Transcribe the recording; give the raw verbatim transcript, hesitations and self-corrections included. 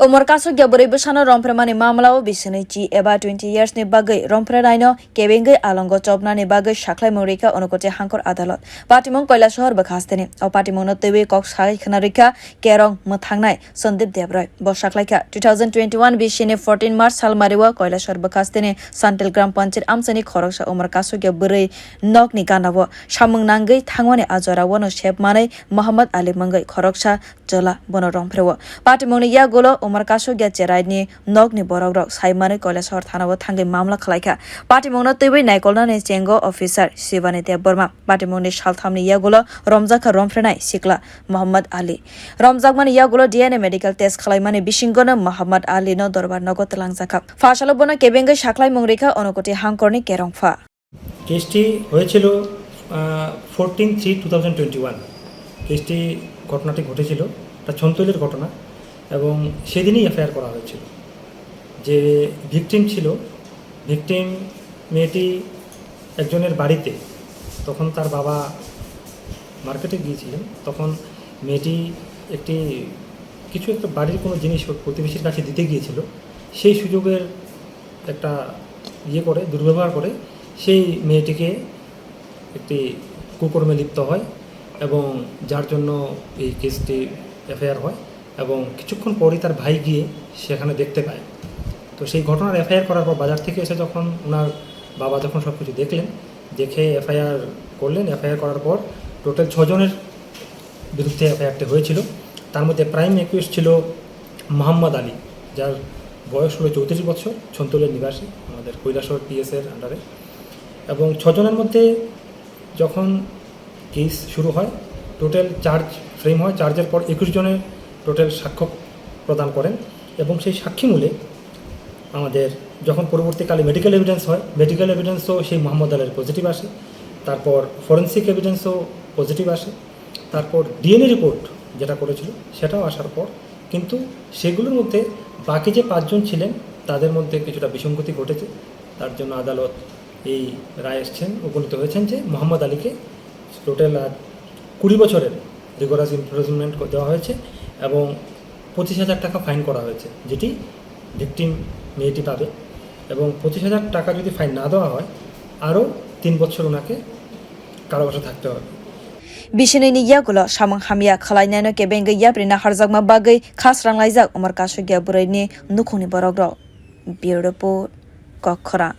Umor kasukya bwrwi bwsano romphre mani mamlao bisini chi eba twenty years ni bagwi romphre naino kebengwi alongo chopnani bagwi sakhlaimung rikha Unakoti hangkor adalot. Patimung Kailasahar bwkhasteni. O patimungno twiwi kok sai khna rikha Kerong mwthangnai Sandeep Debroy. Bo saklaikha two thousand twenty-one bisini fourteen March salmario Kailasahar bwkhasteni Santel Gram Panchayat amchaini khoroksa umor kasukya bwrwi nokni ganao samung nangwi thangmani a jorao no sep manwi Muhammad Ali mungwi khoroksa chwla bono romphre-o. Patimungni yagulo umor kasukya cheraini nokni borokrok sai manwi Kailasahar thanao thangwi mamla khwlaikha. Patimungno twiwi naikolnani chengo officer Shivani Debbarma. Patimungni salthamni yagulo romjakha romphrenai sikla Muhammad Ali. Romjakmani yagulo D N A medical test khwlaimani bisingono Muhammad Ali no dorbar nogo twlangjakha. Phasalo bono kebengwi sakhlaimung rikha Unakoti hangkorni Kerongpha. কেসটি হয়েছিল fourteen three two thousand twenty one. কেসটি, ঘটনাটি ঘটেছিল, এটা ছন্তৈলের ঘটনা, এবং সেদিনই এফআইআর করা হয়েছিল। যে ভিকটিম ছিল, ভিকটিম মেয়েটি একজনের বাড়িতে, তখন তার বাবা মার্কেটে গিয়েছিলেন, তখন মেয়েটি একটি কিছু একটা বাড়ির কোনো জিনিস ওর প্রতিবেশীর কাছে দিতে গিয়েছিল। সেই সুযোগের একটা ইয়ে করে, দুর্ব্যবহার করে সেই মেয়েটিকে একটি কুকর্মে লিপ্ত হয় এবং যার জন্য এই কেসটি এফআইআর হয় এবং কিছুক্ষণ পরই তার ভাই গিয়ে সেখানে দেখতে পায়। তো সেই ঘটনার এফআইআর করার পর বাজার থেকে এসে যখন ওনার বাবা যখন সব কিছু দেখলেন, দেখে এফআইআর করলেন। এফআইআর করার পর টোটাল ছজনের বিরুদ্ধে এফআইআরটি হয়েছিল। তার মধ্যে প্রাইম অ্যাকিউজড ছিল মোহাম্মদ আলী, যার বয়স হলো চৌত্রিশ বছর, ছন্তলের নিবাসী, আমাদের কৈলাসহর পিএসের আন্ডারে। এবং ছজনের মধ্যে যখন কেস শুরু হয়, টোটাল চার্জ ফ্রেম হয়, চার্জের পর একুশ জনের টোটাল সাক্ষ্য প্রদান করেন। এবং সেই সাক্ষীমূলে আমাদের যখন পরবর্তীকালে মেডিকেল এভিডেন্স হয়, মেডিকেল এভিডেন্সও সেই মোহাম্মদ আলীর পজিটিভ আসে, তারপর ফরেন্সিক এভিডেন্সও পজিটিভ আসে, তারপর ডিএনএ রিপোর্ট যেটা করেছিল সেটাও আসার পর, কিন্তু সেগুলোর মধ্যে বাকি যে পাঁচজন ছিলেন তাদের মধ্যে কিছুটা বিসঙ্গতি ঘটেছে। তার জন্য আদালত এই রায় এসছেন, উপনীত হয়েছেন যে মোহাম্মদ আলীকে টোটাল আর কুড়ি বছরের রিগোরাস ইমপ্রিজনমেন্ট দেওয়া হয়েছে এবং পঁচিশ হাজার টাকা ফাইন করা হয়েছে, যেটি ভিকটিম মেয়েটি পাবে। এবং পঁচিশ হাজার টাকা যদি ফাইন না দেওয়া হয়, আরও তিন বছর ওনাকে কারাবাসে থাকতে হবে। Bisini ni yagulo samung hamya khwlainaino kebengwi yapri naharjakma bagwi khasrang laijak umor kasukya bwrwini nukhungni borokrok. Bureau Report, Kokkhorang.